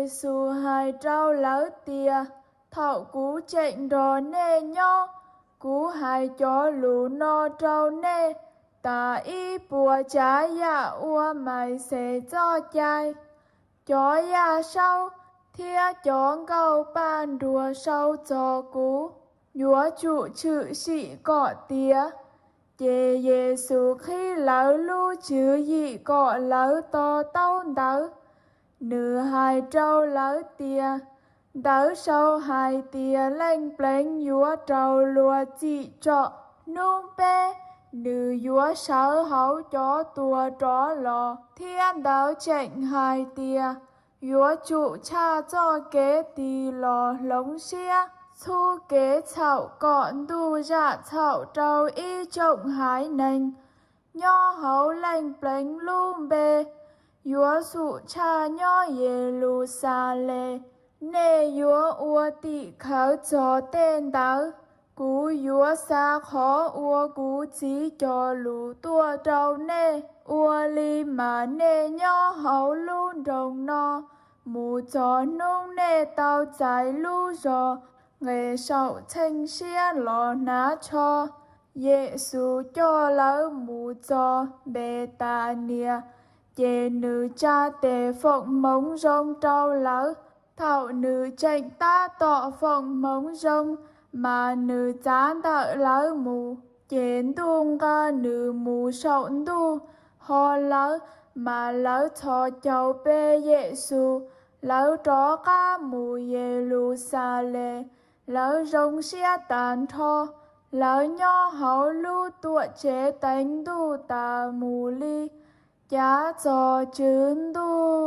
Yexus hais rau lawv tias, Thaum kuv tseem nrog nej nyob, kuv hais cov lus no rau nej tas ib puas tsav yam uas Mauxes txoj cai, cov yaj saub thiab cov nkauj paj nruag sau txog kuv yuav tsum tshwm sim kom tiav. Ces Yexus qhib lawv lub tswv yim kom lawv to taub ntawd. Nws hais rau lawv tias, Ntawv sau hais tias Leej Pleev yuav raug luag txim tso hnub peb, nws yuav sawv hauv cov tuag rov los. Thiab ntawv tseem hais tias yuav tsum tshaj txoj kev tig los hloov siab txhub kev txhaum kom ntuj zam txhaum rau ib tsoom haiv neeg nyob hauv Leej Pleev lub npe. Yuav xum tshaj nyob Yeluxalees. Nej yuav ua tim khawv txog tej ntawd. Kuv yuav xa qhov uas kuv Txiv cog lus tuaj rau nej. Ua li mas nej nyob hauv lub nroog no mus txog hnub nej tau txais lub zog nqes saum txheej siab los hnav tsho. Yexus coj lawv mus txog Npetanias, ces nws tsa tes foom hmoov zoo rau lawv. Thaum nws tseem tab tom foom hmoov zoo, mas nws txav ntawm lawv mus, ces ntuj nqa nws mus saum ntuj. Ho lawv, mas lawv txhos caug pe Yexus, lawv rov qab mus Yeluxalees. Lawv zoo siab tas nrho. Lawv nyob hauv lub Tuamtsev teev ntuj tas mus li cav txog Tswv Ntuj.